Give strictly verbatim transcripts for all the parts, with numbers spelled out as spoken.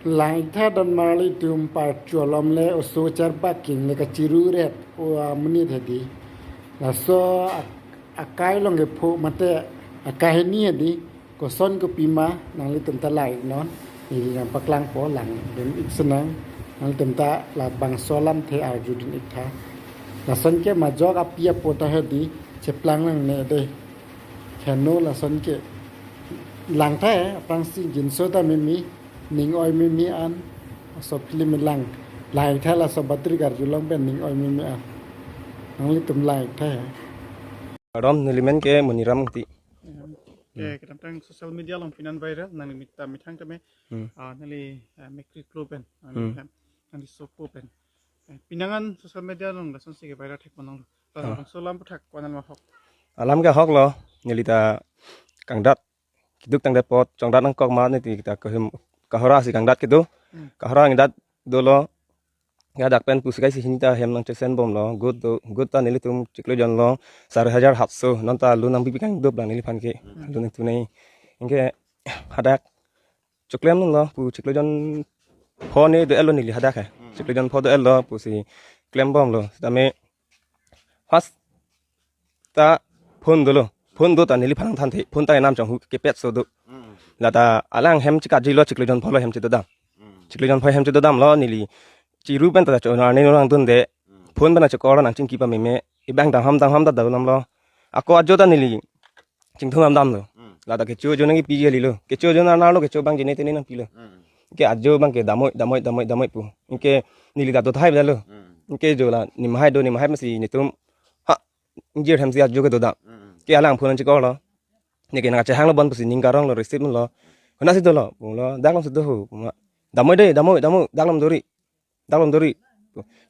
Langtha don marli tum parcholom le oso char baking le kachiru ret o amonit hedi. Laso ak-, akai along kepho mate akai hini hedi. Koson kopima nanglitum ta langnon. Neli nangpaklangpo, langdun-ik senang. Nanglitum ta labangso alamthe arjudun-ik tha. Lason ke majok api apo ta hedi cheplang nangne dei. Kheno lason ke langtha he, aphrangsi jinso ta mimi, ning oi mimi an, oso film lang. Langtha laso battery karjulong pen ning oi mimi an. Nanglitum langtha he. Rom nelimen ke Moniram Engti. Ya. Hmm. Ke kedamtang social media along pini an viral, nangli mita methang tame, Hmm. ah, nangli, ah, mekri klo pen, ah, Hmm. nangli, nangli sopo pen. Eh, pini an social media along lasonsi ke viral thek ponlonglo. Ah. Labangso alam aputhak ko-an alam ahok? Alam ke ahok lo, neli ta kangdat, keduk tangdet apot, chongdat nangkok ma neli ta kahim kahora si kangdat kedo. Hmm. Kahora kangdat dolo, ya dak pen pusi kaisi hini ta hem nangchesen bomlo, gut do, gut ta nelitum chiklo jon lo, sari hajar hatso, non ta lo nangpipi kangdop lang neliphan ke, Hmm. lo nangtunai. Anke hadak chiklo jon lo, pu chiklo jon pho ne do-etlo neli hadak he. Hmm. Chiklo jon pho do-etlo, pusi klem bomlo. Tame first ta phone dolo. Phone do ta neliphan thanthe. Phone ta enam chonghu kepet so do. Mm. Lata alang hem chikatjilo chiklo jon pho lo hem chedodam. Mm. Chiklo jon pho hem chedodamlo neli. Chiru pen ta cho na ne nangdunde. Mm. Phone pen ta chekor nangchingki pameme. Ibang dangham dangham ta dalamlo. Ako ajo ta neli chingthum damdamlo. Mm. Lata kecho ajo nangkipi kalilo. Kecho ajo na nalo kecho abang jene tene nangpilo. Mm. Ke ajo abang ke damoi, damoi, damoi, damoi pu. Ke neli ta dothai dalo. Mm. Ke jo la nimhai do, nimhai masi netum. Ha, ingjir hem si ajo ke dodam. Mm. Ke alang phone nangchekorlo. Neke nangchehanglo bon pusi ning karonglo, receive lo. Konatsi dolo, pulo, dak alom si do ho, puma. Damoi dei, damoi, damoi, dak alom dori. Dak alom dori.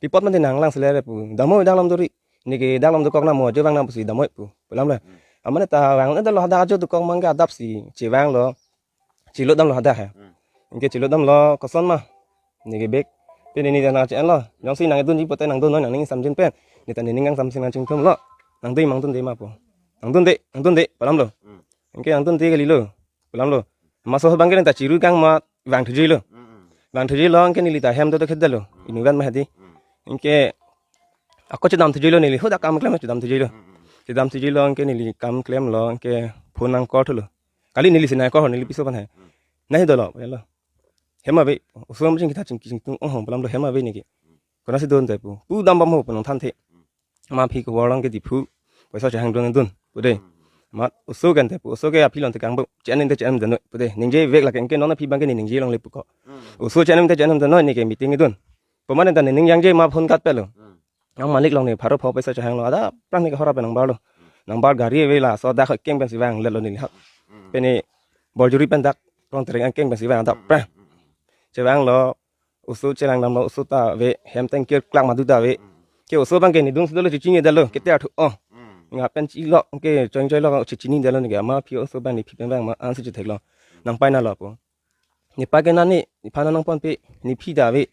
Pi apot mati nanglang selere pu. Damoi dak alom dori. Neke dak alom dokok nang mo, ajo vang nang pusi damoi pu. Pulam le. Hmm. Amane ta vang dolo hadak ajo dokok mang ke adap si chevanglo. Chilot damlo hadak he. Hmm. Anke chilot damlo koson ma. Neke bek. Pini ne nangche-enlo. Jongsi nangdunji pote nangdun noi nangning samjin pen. Ne ta nening kangsamsi nangchingthumlo. Nangdei ma nangdunde ma pu. Nangdunde, nangdunde, pulamlo. Hmm. Anke nangdunde kalilo. Pulamlo. Maso abang ke ne ta chiru kang ma vangthujuilo. Mm, mm. Vangthujuilo anke neli ta hem dodo khedalo. Mm. Inutvet ma hedi. Mm. Anke ako chedamthujuilo neli, hadak kam klem chedamthujuilo. Mm, mm. Chedamthujuilo anke neli kam klemlo anke phone nangkorthulo. Kali neli si nangkor neli piso aphan he. Mm. Nai dolo, yalo. Hem ave, oso amching kita chingki chingtung, oh, pulamlo hem ave neke. Konatsi don te pu. Pu dambom ho pu nangthanthe. Mm. Ma aphi kevor along ke Diphu. Poisa chehang dun dun. Pu dei. Hmm. Mat oso kan te pu. Oso ke aphi lon te kangbo. Che-en te che-en dun. Pu dei. Ningje vek lake anke non aphi abang ke ne ningje longle pu ko. Hmm. Oso che-en te che-en dun neke meeting dun. Pemane ta ne ning jangje ma phone kat pelo. Hmm. Nang malik along ne pharo pho poisa chehanglo. Adapprang ne kehora pen nangbarlo. Hmm. Nangbar gari ave laso dak keng pensi vangletlo neli ha. Hmm. Pini Borjuri pen dak Rongtereng angkeng pensi vang adapprang. Hmm. Chevanglo. Oso chelang damlo oso ta ave, hem tengkir klak madu ta ave. Mm. Ke oso abang ke nedung si dolo chechini detlo, kete athu, oh. Mm. Nang pen chilo, ke choi choi lo chechini detlo neke ama aphi oso abang ne aphi pen abang ma ansi chetheklo. Nangpai nalo pu. Nepa ke nani, nephan nangponpe, ne aphi ta ave.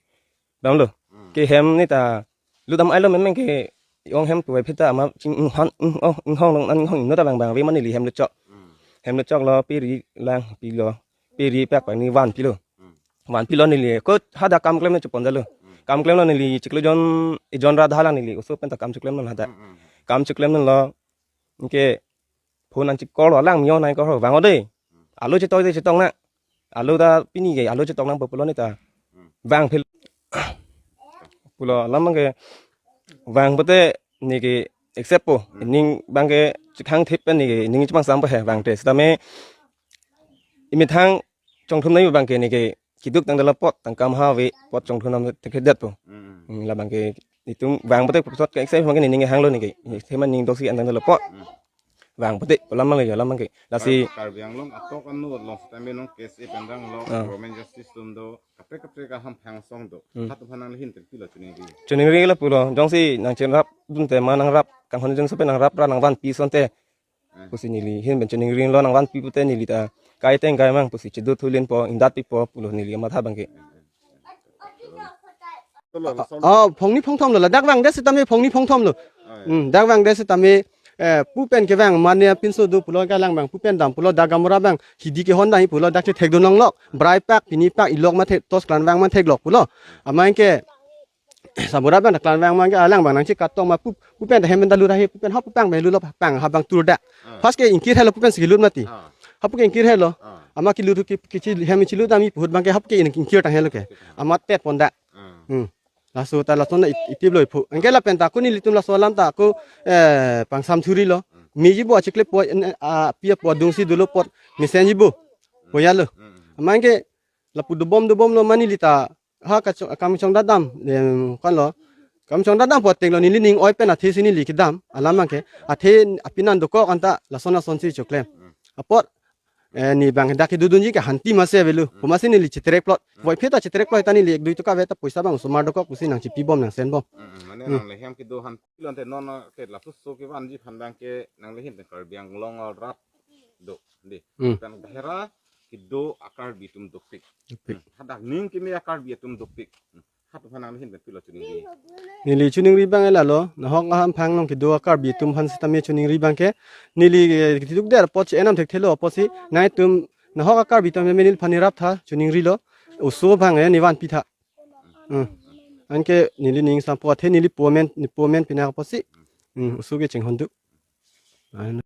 Damlo. Mm. Ke hem ne ta, ludam ailo memeng ke, ong hem tu ave ta ama ching, mm, han, mm, oh, mm, hong long, mm, hong, no ta abang abang ave ma neli hem lo chok. Mm. Hem lo choklo, piri lang, pilo. Piri pak pak ne vanpilo. Hmm. Vanpilo neli, ko hadak kam klem ne chepon detlo. Hmm. Kam klemlo neli, chiklo jon, ejon ra dalang neli, oso pen ta kam cheklemlo hadak. Hmm, hmm. Kam cheklemlo, anke phone nangchekorlo, alang mio nangkor ho, vang o dei. Hmm. Alu chetoi dei chetong nang. Alu ta pini ke, alu chetong nang pulo ne ta. Hmm. Vangphil. Pulo alam abang ke, vang pote neke accept po. Hmm. Ning abang ke chekhang thip pen neke, ning chepang sam po he, vangte. Sitame, imethang chongthum nai abang ke neke keduk tangdetlo apot, tangkam ha ave apot chongthum nam thekthedet po. Mm, mm. Hmm, labang ke itum vang pote pusot ke accept abang ke nening hanglo neke. Thema ning doksi an tangdetlo apot. Mm. Vang pote, pu alam abang ke, alam abang ke. Lasi Kar-, Karbi Anglong atok anu along sitame non case e pendang lo, Ah. Government justice atum do, kaprek kaprek aham phangsong do. Hmm. Halatum aphan nangli ahin pen pilo chiningri. Chiningri lo pulo, jongsi nangcherap dunte ma nangrap, kanghon jongsi pen nangrap ra nangvanpi asonte. Eh. Pusi neli ahin pen chiningri lo nangvanpi pute neli ta kai teng kai mang pusi chedo thulin po, indat pipo pulo neli matha abang ke. Oh, phongni phongthom lo, ladak vangdet sitame phongni phongthom lo. Oh, ya. Hmm, dak vangdet sitame Eh, pu pen kevang mane apinso do pulo, kalang abang pu pen dam pulo, dak gaonbura abang hidi kehon dam pulo, dak chethek do nonglok, brai pak, pini pak, ilok mathe, tos klan vang matheklok pulo. Amat ke sabura abang klan vang abang ke alang abang nangchekatong ma pu, pu pen hem ta lut ahi, pu pen ha pu pang pen lutlo, pang ha abang tur dak. Ah. First ke ingkir helo, pu pen si lut mati. Ah. Hapu ke ingkir helo. Ah. Amat kelut ke, kechi hem chilut ami pu ahut abang ke hapu ke ingkir tang helo ke. Amat tet pon dak. Ah. Hmm. Laso ta lason na it-, itip lo iphu. Anke lapen ta ako nelitum laso alam ta ako, eh, pangsam thurilo. Hmm. Meji bo achikle po, eh, api apo adungsi dolo apot mesenji bo. Hmm. Poya lo. Hmm. Amat ke lapu dobom dobom lo, mane neli ta ha kachong, akam chong dadam, em, kan lo. Kam chong dadam apot tenglo, neli ning oi pen athe si neli kedam alam abang ke. Athe apinan dokok anta lason lason si choklem. Hmm. Apot, eh, ne abang dak kedodunji ke hanti masi avelo. Hmm. Pu masi neli chetrek plot. Hmm. Voiphit ta chetrek plot ta neli ek dui toka ave ta poisa abang osomar dokok pusi nangchepi bom, nangsen bom. Hmm, hmm. Mane Hmm. nang le hem kedo hanti lo ante non, non te lapuso kevanji aphan abang ke nang le hin te Karbi Anglong arat do. Di. Hmm. Pen bahera kedo a-Karbi atum dopik. Dopik. Hmm. Hadak ning keme a-Karbi atum dopik. Hmm. Hadak aphan nang le hin pen pilo chiningri. Neli chiningri abang ke lalo, nahok ahamphang along kedo a-Karbi atum aphan sitame chiningri abang ke. Neli, eh, kithiduk der apot si enam thekthelo apotsi, nangtum nahok a-Karbi atum neliphan neraptha chiningrilo. Oso abang, eh, nevanpitha. Hmm. Anke neli ning sampo athe neli po amen, ne po amen pinak apotsi. Hmm, oso ke chinghon duk. Ah,